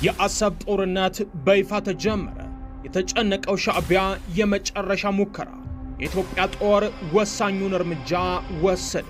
የአሰብ ጦርነት በይፋ ተጀመረ። የተጨነቀው ሻዕቢያ የመጨረሻ ሙከራ፣ የኢትዮጵያ ጦር ወሳኙን እርምጃ ወሰደ።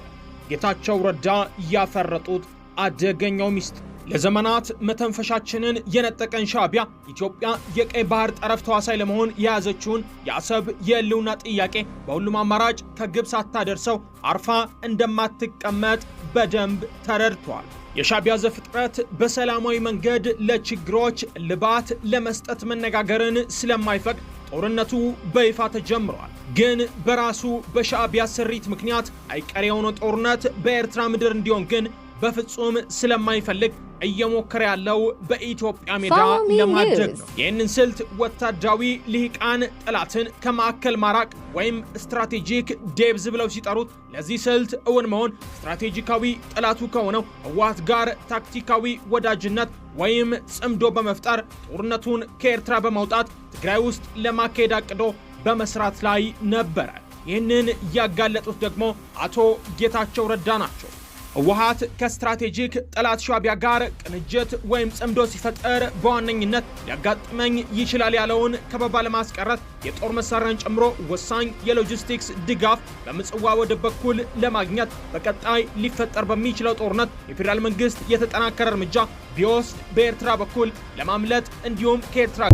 ጌታቸው ረዳ ያፈረጡት አደገኛው ሚስጥር። ለዘመናት መተንፈሻችንን የነጠቀን ሻዕቢያ ኢትዮጵያ የቀይ ባህር ጠረፍ ተዋሳይ ለመሆን የያዘችውን የአሰብ የህልውና ጥያቄ በሁሉም አማራጭ ከግብ ሳታደርሰው አርፋ እንደማትቀመጥ በደንብ ተረድቷል። የሻዕቢያ ዘፍጥረት በሰላማዊ መንገድ ለችግሮች እልባት ለመስጠት መነጋገርን ስለማይፈቅድ ጦርነቱ በይፋ ተጀምሯል። ግን በራሱ በሻዕቢያ ስሪት ምክንያት አይቀሬ የሆነው ጦርነት በኤርትራ ምድር እንዲሆን ግን በፍጹም ስለማይፈልግ እየሞከረ ያለው በኢትዮጵያ ሜዳ Follow me ለማድረግ news. ነው። ይህንን ስልት ወታደራዊ ልሂቃን ጠላትን ከማዕከል ማራቅ ወይም strategic depth ብለው ሲጠሩት፣ ለዚህ ስልት እውን መሆን ስትራቴጂካዊ ጠላቱ ከሆነው ህወሓት ጋር ታክቲካዊ ወዳጅነት ወይም ጽምዶ በመፍጠር ጦርነቱን ከኤርትራ በማውጣት ትግራይ ውስጥ ለማካሄድ አቅዶ በመስራት ላይ ነበረ። ይህንን ያጋለጡት ደግሞ አቶ ጌታቸው ረዳ ናቸው። ህወሓት ከ strategic ጠላት ሻዕቢያ ጋር ቅንጅት ወይም ጽምዶ ሲፈጠር በዋነኝነት ሊያጋጥመኝ ይችላል ያለውን ከበባ ለማስቀረት የጦር መሳሪያን ጨምሮ ወሳኝ የሎጂስቲክስ ድጋፍ በምጽዋ ወደብ በኩል ለማግኘት፣ በቀጣይ ሊፈጠር በሚችለው ጦርነት የፌዴራል መንግስት የተጠናከረ እርምጃ ቢወስድ በኤርትራ በኩል ለማምለጥ እንዲሁም ከኤርትራ